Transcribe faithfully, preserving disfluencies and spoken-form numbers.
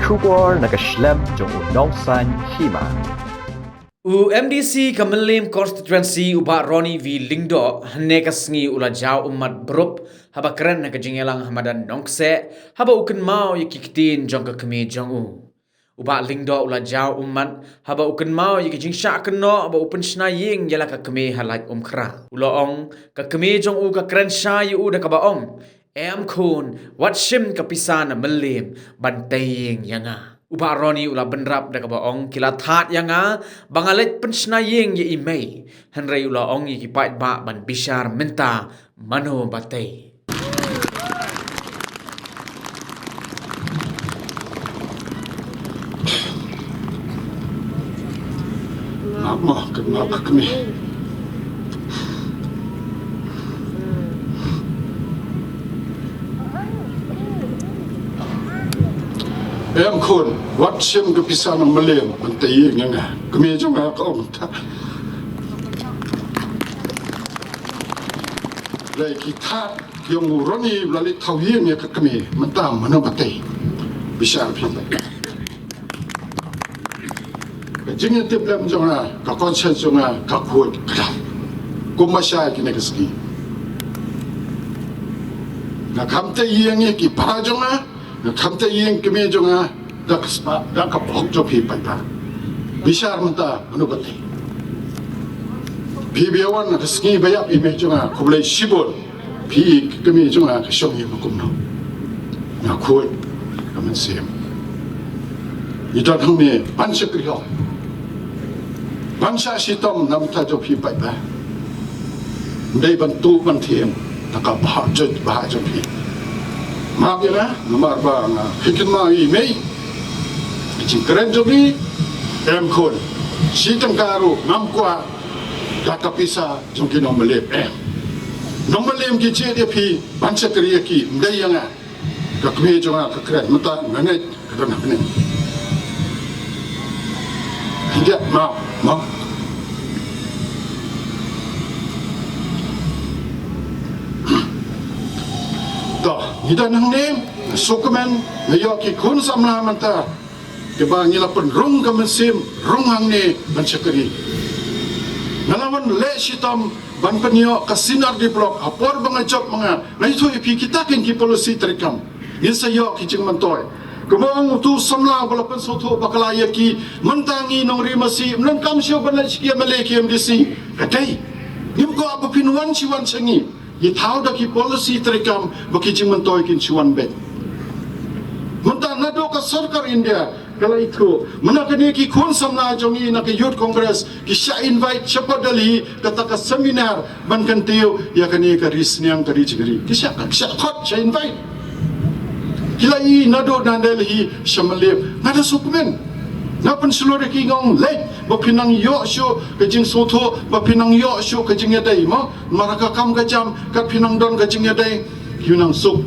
Khubor na ka shlem jong u Nongsaiñ Hima. U MDC ka Mylliem Constituency u Bah Ronnie V Lyngdoh hynne ka sngi u la jaw ummat bha haba kren ha ka jingïalang ha madan Nongkseh, haba u kynmaw ïa ki ktien jong ka kmie jong u. U Bah Lyngdoh u la jaw ummat haba u kynmaw ïa ka jingshah kynnoh ba u pynshna ïing ïa la ka kmie ha Laitumkhrah. U la ong ka kmie jong u ka kren shai ïa u da kaba ong, "Em khun, wat shim ka pisa na mylliem ban tei ïing ïa nga." U Bah Ronnie u la bynrap da kaba ong, "Ki la thad ïa nga ba nga leit pynshna ïing ïa i mei." Hynrei u la ong ïa ki paidbah ban bishar mynta mano ba tei. Map mo, kan map ka kmie. Em khun, wat shim ka pisa na mylliem ban tei ïing ïa nga. Kmie jong nga ka ong ta. Lei ki thad ïong u Ronnie ba la leit thaw ïing ïa ka kmie, mynta mano ba tei. Bishar phi. Ka jingïatiplem jong nga, ka conscience jong nga ka khuid kdam. Kumba shai kine ki sngi. Nga kham tei ïing ïa ki para jong nga, nga kham tei ïing kmie jong nga, da ka spah, da ka pok jong phi paidbah. Bishar mynta mano ba tei. Phi ba ïa wan ha ka sngi ba ïap i mei jong nga, khublei shibun. Phi i ka kmie jong nga ka shong ïa nga kumno. Nga khuid ka mynsiem. Ngi don hangne ban shakri hok, ban shah shitom na bynta jong phi paidbah. Ym dei ban tuh ban thied na ka bhah jong, bhah jong phi. Map ïa nga namar ba nga kynmaw ïa i mei. Ka jingkren jong i, em khun, shi tyngka ruh ngam kwah da ka pisa jong ki nongmylliem, em. Nongmylliem ki jied ïa phi ban shakri ïa ki, ym dei ïa nga. Ka kmie jong nga ka kren, mynta nga ngeit ka don ha bneng. Ki dei ma, ma. To, ngi don hangne, sngewkmen, nga ïoh ki khun samla mynta. Kiba ngi la pynrung ka mynsiem, rung hangne ban shakri. Nga la wan leh shitom ban pynïoh ka C and R D block, ha por ba nga jop ma nga, nga ïathuh ïa phi kita kin ki policy treikam. Ngin sa ïoh ki jingmyntoi. Kumba ong utu u samla ba la pynsngewthuh bakla ïa ki, mynta ngi nongri masi, ym donkam shuh ban leit sha ki MLA ki MDC. Ka dei. Ngim kwah ba phin wan shi wan sha ngi. Ngi thaw da ki policy treikam ba ki jingmyntoi kin shu wan beit. Mynta naduh ka sorkar India ka la ithuh, mynta kane ki khun samla jong ngi na ka Youth Congress ki shah invite shapoh Delhi kata ka seminar ban kyntiew ïa kane ka ri sniang ka ri jingri. Ki shah, ki shah khot, shah invite. Ki la ïoh naduh na Delhi sha Mylliem. Nga da sngewkmen. Nga pynshlur ïa ki, nga ong leit ba phin nang ïoh shuh ka jingsngewthuh, ba phin nang ïoh shuh ka jingïadei mo. Namar ka kam ka jam, kat phin nang don ka jingïadei, kin nang suk.